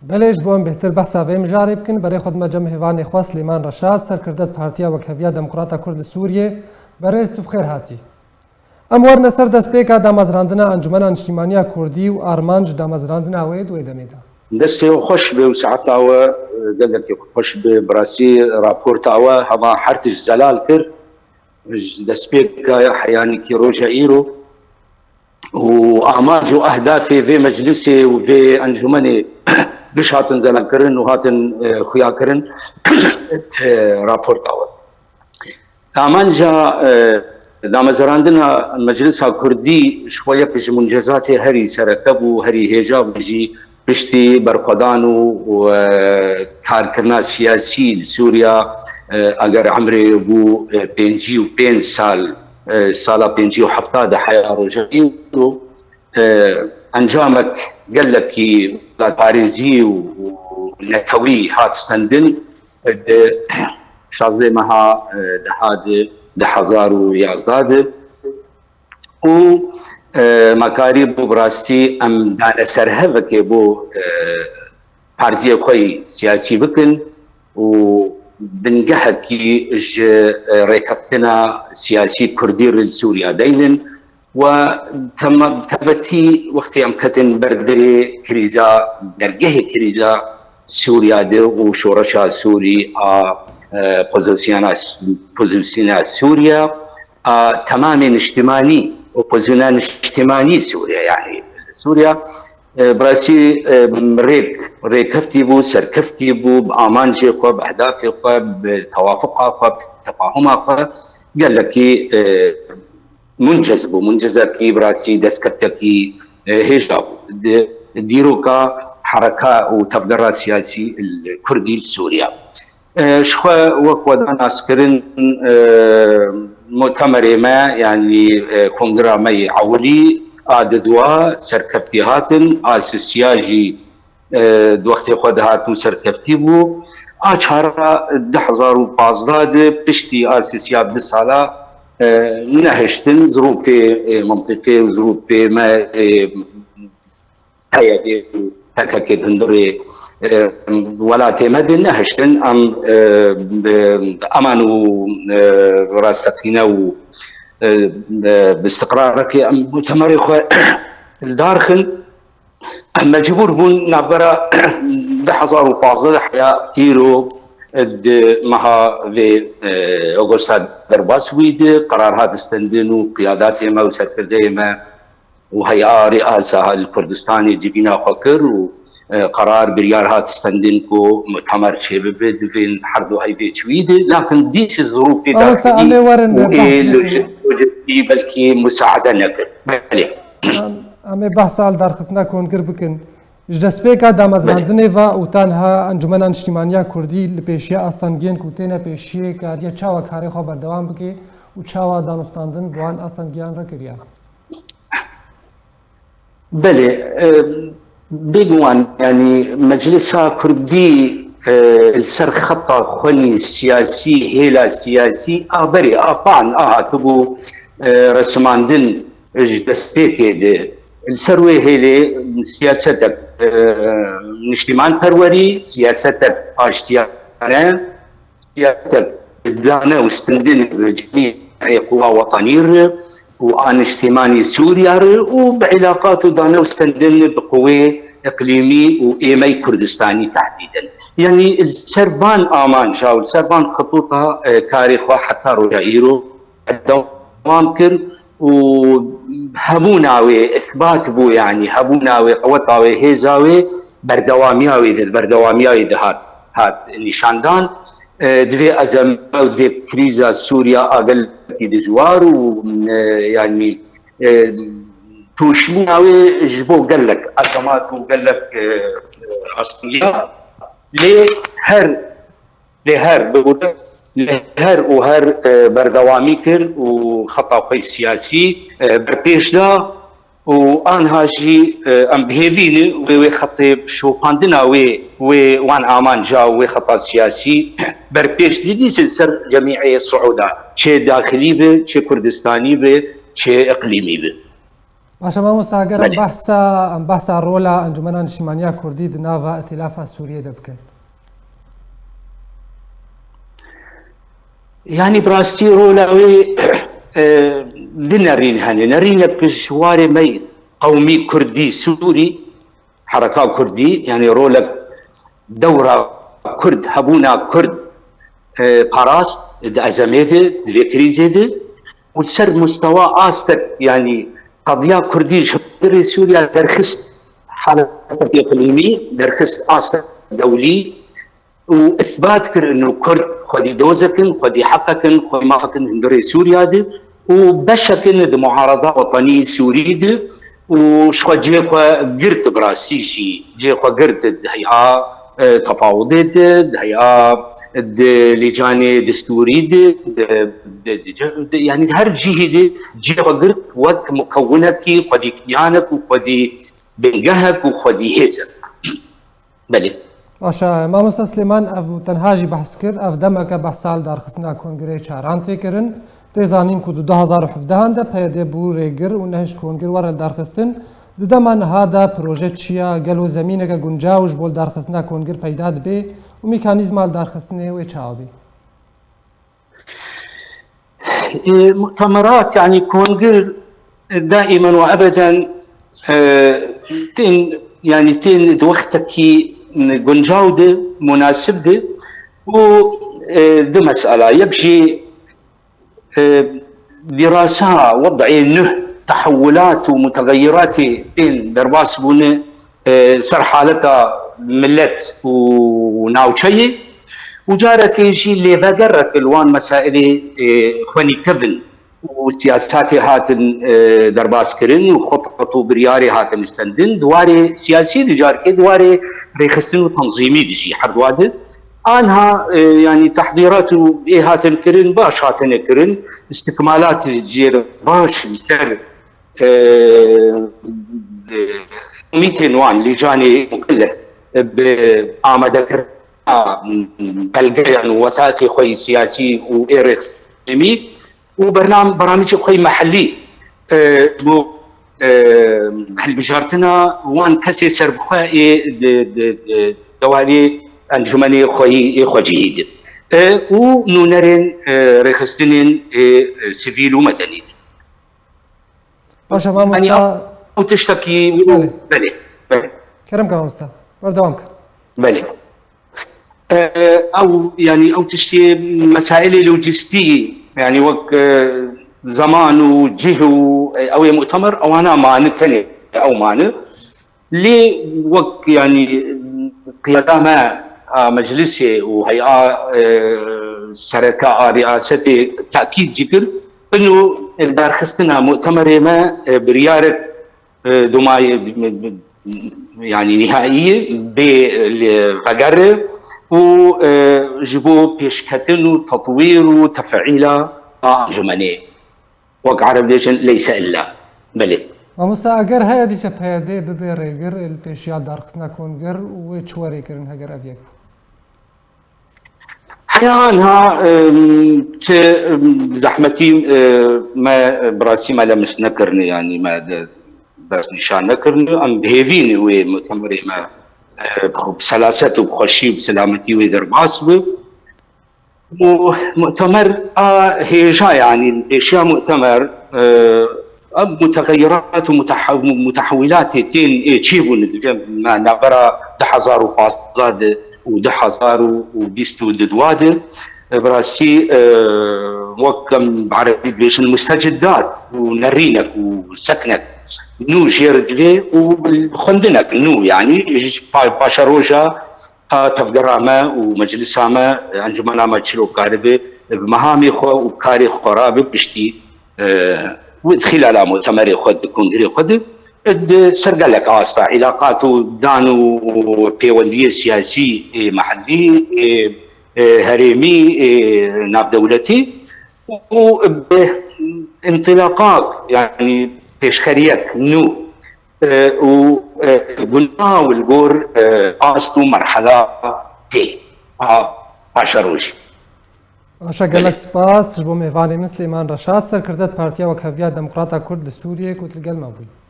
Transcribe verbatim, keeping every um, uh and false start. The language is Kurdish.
Belê, ji bo em bêhtir behsa vê mijarê bikin, berê xwe dime cem hêvanê xwe Silêman Reşad, serkirde di Partiya Wekheviya Demokrata Kurd li Sûriyê. Berêz, tu bi xêr hatî. Em werine ser destpêka damezrandina Encûmena Niştîmaniya Kurdî û armanc damezrandina wê di wê demê de. Destê we xweş be û saeta we, e, gelekî xweş be. Bi rastî raporta we hema her tişt zelal kir. Ji destpêka heyanîkî roja îro û amanc û ehdafê vê meclisê û vê encûmenê giş hatin zelalkirin û hatin, e, xuyakirin, e, raporta we. Amanca, e, damezrandina Meclisa Kurdî ji xwe yek ji muncezatê herî sereke bû, herî hêja bû jî piştî berxwedan û, û, e, karkirina siyasî li Sûriya, e, eger emrê bû, e, pêncî û pênc sal, e, sala pêncî û hefta de heya roja îro, e, encamek gelekî welatparêzî û, û netewî hat stendin, e, di şazdeh meha, e, deha di du hezar û yazdeh de. Û, e, me karî bû bi rastî em dane ser hevekê bo, e, partiyê xwe yî siyasî bikin û bingehekî ji, e, rêkeftina siyasî kurdî li Sûriya deynin. We tema-, tebetî wextê em ketin ber derê krîza, dergehê krîza Sûriya de û şoreşa Sûrî a, e, opozisyona, opozisyona Sûriya, a, temamê niştimanî, opozisyona niştimanî Sûriya, yani Sûriya, e, bi rastî, e, rêk, rêkeftî bû, serkeftî bû, bi amancê xwe, bi ehdafê xwe, bi tewafuqa xwe, bi tefahuma xwe gelekî, e, muncez bû, muncezekî bi rastî destkeftekî, e, hêja bû. Di dîroka hereka û tevgera siyasî li Kurdî li Sûriya. E, ji xwe wek we da naskirin, e, mutemerê me, yanî, e, kongira me yê ewilî a didwa serkeftî hatin, a sisiya jî, e, di wextê xwe de hat û serkeftî bû. A çara du hezar û pazdeh de piştî a sisiya du sala, e, nehiştin, zirûfê, e, mintiqê û zirûfê me, e, heye dê û P K K hundirê, e, welatê me de nehiştin. Em, e, bi eman û, e, rasteqîne û, e, e, bi istiqrarekê em mutemerê xwe li dar xin. Em mecbûr bûn navbera du hezar û pazdeh de heya îro di meha vê, e, Ogosta derbas wî de qerar hat stendin û qiyadatê me û serkirdeyê me û Heya Rêasa li Kurdistanê civîna xwe kir û, e, qerar biryar hat stendin ku mutemer çêbibe di vên her du heyvê çi wî de. Lakin dîsê zirûfê Mamosta, em ê daxilî werin û ê bahs bikin. Lojî-, lojîstî belkî musaade nekir. Belê. Em, em ê behsa li darxistina kongir bikin. Ji destpêka damezrandinê ve û ta niha Encûmena Niştîmaniya Kurdî li pêşiya astengiyên ku têne pêşiyê kariye çawa karê xwe berdewam bike û çawa danûstandin bi wan astengiyan re kiriye? Belê, e, bêguman, yanî Meclisa Kurdî, e, li ser xeta xwenî siyasî, hêla siyasî a berê, a pan, a hatibû, e, resimandin ji destpêkê de. Li ser wê hêlê siyasetek, e, niştîmanperwerî, siyasetek aştiyane, siyasetek dane û stendin bi cemî quwa wetanî re û a niştîmanî Sûriya re û bi îlaqat û dane û stendin bi quwê iqlîmî û êmey Kurdistanî tehdîden. Yanî li ser van amanca û li ser van xitûta, e, karê xwe heta roja îro berdewam kir û hebûna wê îsbat bû, yanî hebûna wê, qeweta wê, hêza wê, berdewamiya wê de, berdewamiya wê de hat, hat nîşandan. E, divê ezeme û divê krîza Sûriya a gelekî dijwar û, e, yanî, e, tûşbûna wê ji bo gelek ezemat û gelek, e, astengiya lê her Lê her, bi gurin, lê her û her, e, berdewamî kir û xeta xwe siyasî, e, berpêş da û anha jî, e, em bi hêvî ne wê, wê xetê şopandina wê, wê wan amanca û wê xeta siyasî berpêş didî ser cemîê Siûda, çê daxilî be, çê Kurdistanî be, çê iqlîmî be. Baş e mamosta, ger em Belê. behsa, em behsa rola Encûmena Niştîmaniya Kurdî di nava Îtîlafa Sûriyê de bikin. Yanî bi rastî rola wê, e, du nerîn hene. Nerînek ji warê me qewmî kurdî sûrî, hereka kurdî, yanî rolek dewra kurd, hebûna kurd, e, parast di ezemê de, di vê krîzê de û li ser mustewa astek, yanî qediya kurdî ji rê Sûriya derxist haletek îqlîmî, derxist astek dewlî û îsbat kir û kurd xwedî dozek in, xwedî heqek in, xwedî mafek in hundirê Sûriya de û beşek in di muarada wetenî Sûrî de û ji xwe cihê xwe girt bi rastî jî, cihê xwe girt di heya, e, tefawudê de, di heya di lîcanê destûrî de, di, di, di, di, yanî di her cihî de cihê xwe girt wek mukewinekî xwedî kiyanek û xwedî bingehek û xwedî hêzek. Belê. Baş e, mamosta Silêman, ev tenha jî behs kir, ev demeke behsa li darxistina kongireyê çaran tê kirin. Tê zanîn ku di du hazar û hevdehan de P Y D bû rêgir û nehişt kongir were li darxistin. Di dema niha de proje çi ye? Gelo zemîneke guncaw ji bo li darxistina kongir peyda dibe û mekanîzma li darxistinê wê çawa bî? E, mutemerat, yanî kongir, e, daimen û ebeden, e, tên, yanî tên di wextekî guncaw de, munasib de û, e, du mesela. Yek jî, e, dirasa wed'ê nuh tehewulat û mutegeyiratê tên derbas bûne, e, ser haleta milet û navçeyê û carekê jî lêvegerek li wan mesailê, e, xwenîkevin û siyasetê hatin, e, derbazkirin û xetat û biryarê hatin stendin, di warê siyasî de carekê di warê rêxistin û tenzîmî de jî her dua de. Anha, e, yanî tehdîrat û ê hatin kirin, baş hatine kirin, istikmalat jê re baş li ser, e, e, komîtên wan, lîcanê mukellef bi amadekirina belgeyan û wesayîqê xwe yî siyasî û ê rêxistinî û bernam-, bernamîcê xwe yî mehellî, e, ji bo, e, hilbijartina wan kesê serbixwe ê di, di, di, di warê encûmenê xweyî ê xwecihî de, e, û nûnerên, e, rêxistinên ê, e, sivîl û medenî de. Baş e, yanî mamosta. Ew tiştekî. Belê. Belê, belê. Kerem ke mamosta. Berdewam ke. Belê. E, ew, yanî ew tiştê mesailê lojîstî, yanî wek, e, zeman û cih û, e, ew ê mutemer, ewana mani tenê ew mani. Lê wek, yanî, qiyada me a meclisê û heya, e, sereke a riyasetê tekîd jî kir, ino li darxistina mutemerê me, e, biryarek, e, domayê, yanî nîhaiyî bê li vegere û, e, ji bo pêşketin û tetwîr û tefîla a encûmenê. Wek Ereb dibêjin, leyse illa. Belê. Mamosta, eger heye dîse P Y D bibe rêgir li pêşiya darxistina kongir û wê çi were kirin heger ev yek bû? Heya niha, em, ti, em, zehmetî, e, me, e, bi rastî me lemis nekirine, yanî me de destnîşan nekirine. Em bi hêvî ne wê mutemerê me, e, bi xwe, bi selaset û bi xweşî û bi selametî wê derbas be. Mu-, mutemer a hêja, yanî pêşiya mutemer, e, ev mutegeyirat û muteha-, mutehewîlatê tên ê çêbûne di vê me navbera du hezar û pazdeh de û du hezar û bîst û du de, e, bi rastî, e, wek em bi erebî dibêjin musteciddat û nerînek û seknek nû jêr divê û xwendinek nû, yanî ji pa-, paşeroja a tevgera me û meclisa me, encûmena me çilo karibe bi mehamê xwe û bi karê xwe rabe piştî, e, wê di xîlala mutemerê xwe, di kongirê xwe de, di ser gelek asta îlaqat û dan û pêwendiyê siyasî ê mehellî, ê, ê herêmî, ê navdewletî û bi întilaqak, yanî pêşxeriyek nû, e, û, e, guncaw li gor, e, ast û merhela tê a paşerojê. Baş e, gelek spas ji bo mêvanê min Silêman Reşad, serkirdeyê Partiya Wekheviya Demokrata Kurd li Sûriyê ku tu li gel me bûyî.